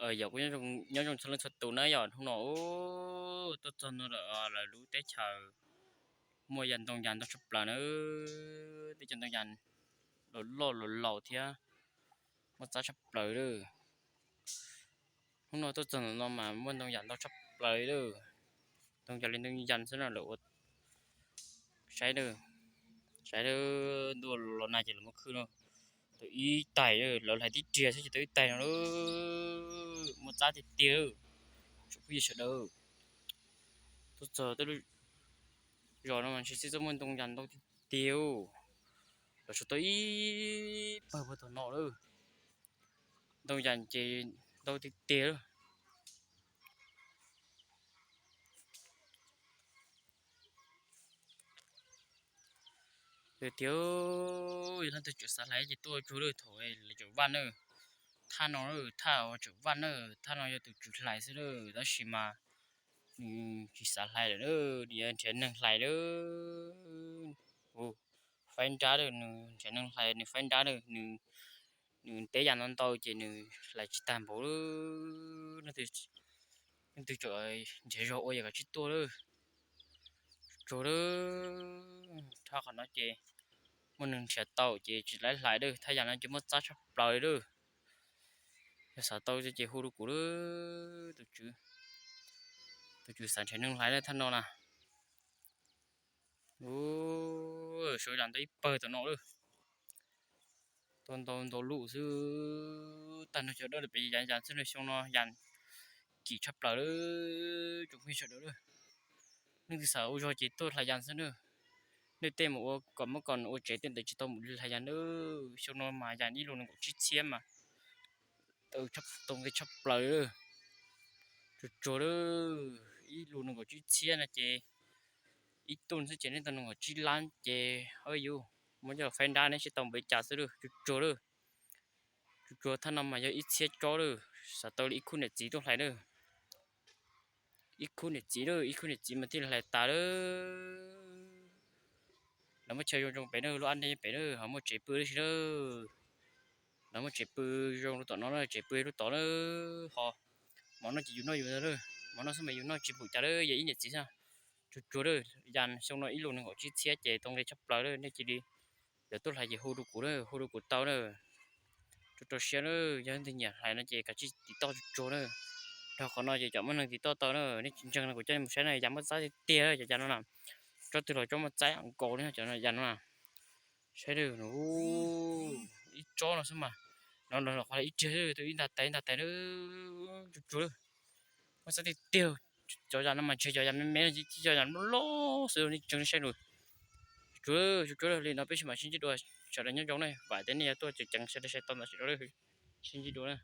Yog kuj nyob zoo txhua leej txhua tus na, yog hnub no tuaj txog no lawm, lawv lub teb chaws muaj yas ntoo yas ntau tshaj plaws na. Teb chaws ntoo yas los loj los laus thiab muaj txab tshaj plaws lawm. Hnub no tuaj txog ntawm no mas muaj ntoo yas ntau tshaj plaws lawm. Ntoo yas li ntoo yas xwb no lawm ua saib, saib ntuj los nag ces lawv muab khwb no tau ib taig, lawv hlais tib riag xwb ces tau ib taig no lawm. Muaj txab tiag tiag lawm. Tsoom phooj ywg sawv daws, tuaj txog tej lub zos no mas ntshe xij txoj muaj ntoo yas ntau tiag tiag. Lawv tsuas tau ib pawg puag thaum no lawm. Ntoo yas ces ntau tiag tiag lawm. Tiag tiag, yog leej twg tseem xav hlais ces tuaj tsuag lawm, thaum lawv tseem vaj na. Thaj no, thaj uas tseem vaj na, thaj no yog tus tswv hlais xwb lawm, tab sis mas nws tsis xav hlais lawm, nws yuav nrhiav neeg hlais lawm. Faib nrab lawm, nws nrhiav neeg hlais, nws faib nrab lawm, nws teb yas ntau ntau ces nws hlais tsis tag npaum lawm. Leej twg tseem nrhiav zog ua yog kav tsij tuaj lawm. Tsuag lawm, thaj qhov no ces muaj neeg nrhiav tau ces tsis laib hlais lawm, thaj yas no ces muaj txab tshaj plaws lawm. Yog xav tau ces hu rau kuv lawm, tus tswv, tus tswv xav nrhiav neeg hlais na thaj no na. Ua, sau yas ntau ib pawg thaum no lawm. Tau ntau ntau lub xwb, tag nrho cov dawb pem yas yas xwb na, xyoo no yas kim tshaj plaws lawm tsoom phooj ywg sawv daws lawm. Leej twg xav ua zog ces tuaj hlais yas xwb na. Nej tej mus ua kom muab kom ua tsev tej ntawd tsis tau mus hlais yas na. Xyoo no mas yas ib lus nees nkaum tsib txhiab mas tau nqi tshaj plaws lawm. Tsuag tsuag lawm, ib lus nees nkaum tsib txhiab no ces ib tug xwb ces nej tau nees nkaum tsib lab ces, o, yus muab coj los faib nrab neb seb tau npaum li cas xwb lawm. Tsuag tsuag lawm, tsuag tsuag, thaj no mas yog ib txhiab tsob lawm, xav tau li ib khub niam txiv tuaj hlais lawm. Ib khub niam txiv lawm, ib khub niam txiv mas thiaj li hlais tas lawm. Lawv muab chaw zoo zoo pem na, lub ab nreg pem na, ho muaj tsev pw lub si lawm. Lawv muab tsev pw zoo rau tom no na, tsev pw lub tod na. Ho mov noj ces yus noj yus ntag lawm, mov noj xwb mas yus noj tsis npaum cas lawm, yog ib niam txiv xwb. Tsuag tsuag lawm, yas xyoo no ib lus nees nkaum tsib txhiab ces tau nqi tshaj plaws lawm, nej cia li yog tuaj hlais ces hu rau kuv na, hu rau kuv tau na. Rau rau siab na, yog leej twg nyiam hlais no ces kav tsij tiv toj tsuag tsuag na. Rau qhov no ces cov muaj neeg tiv toj tau na, nej tsis ntseeg no kuv coj nej mus saib na, yas muaj txab tiag tiag cov yas no na. Tsob twg los tsob muaj txab nkaus li cov yas no na. Saib na, ib tsob no xwb mas, no los qhov ib riag, ib nta tais ib nta tais na. Tsuag tsuag lawm, muaj txab tiag tiag. Cov yas no mas ntshe cov yas me me no, cov yas loj loj xwb, nej tseem saib lus. Tsuag tsuag tsuag li no, peb sib mam sib ntsib dua, sawv daws nyob zoo na, vam tias nej yuav tuaj ceev ceev sawv daws saib tau ntawm sawv daws, sib ntsib dua na.